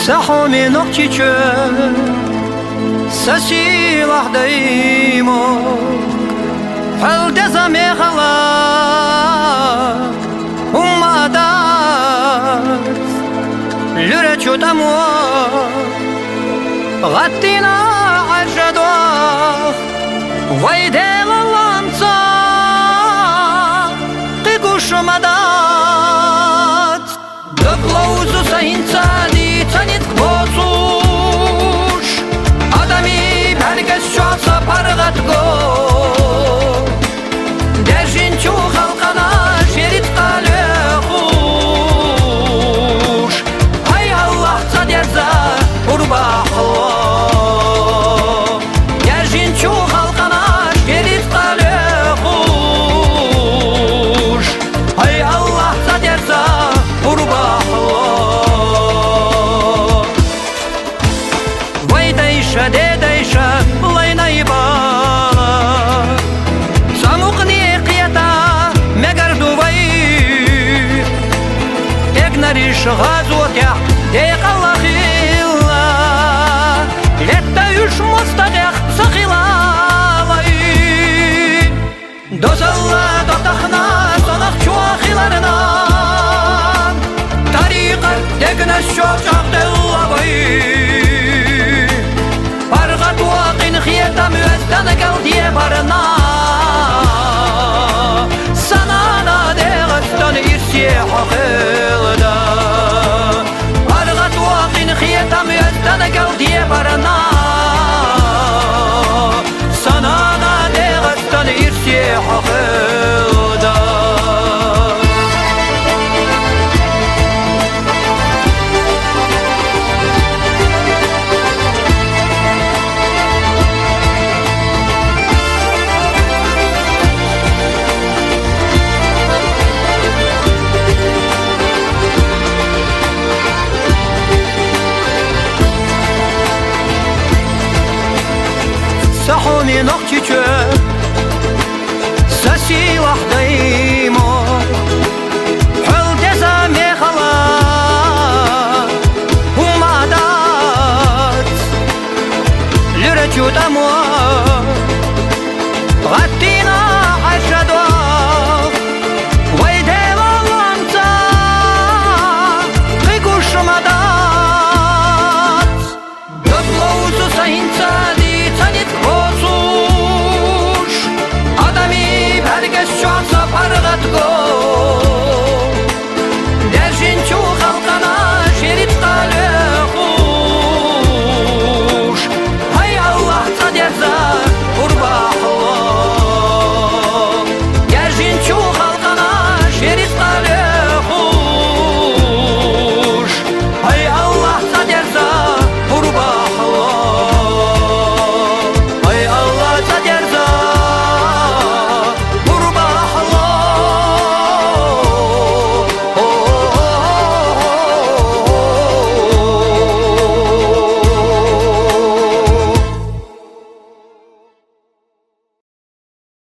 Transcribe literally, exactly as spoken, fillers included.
Са хьоме Нохчийчоа, са сийлахь Даймохк, хьол деза мехала хӀумма а дац, луьра чу тӀамо гӀаттийна Ӏаьржа дох, вай Делан лаамца кхин гуш ма дац. Дог ловзу са хӀинца дийца ницкъ боцуш, адамий бӀаргаш чохь сан паргӀат го. Даьржинчу халкъана шен рицкъа лоьхуш, хӀай Аллахь, цхьа дерза гӀурба хьо. Даьржинчу халкъана шен рицкъа лоьхуш, хӀай Аллахь, цхьа дерза гӀурба хьо. Вай дайша, дедайша, лайнай бала, цӀа мукъане кхета мегар ду вай. Эгнарш гӀазотехь декъала хилла, летта уьш мостагӀех ца хила лай. Дозалла до тахана сонах чохь хиларна, тарикъат дегнаш чохь чӀагӀделла вай. ПаргӀато къинхетам оьздангалла дебарна, сан нана ДегӀастан ирсе хьо хилда. ПаргӀато къинхетам оьздангалла дебарна, сан нана ДегӀастан ирсе хьо хилда. Са хьоме Нохчийчоа, са сийлахь Даймохк, хьол деза мехала хӀумма а дац, луьра чу тӀамо гӀаттийна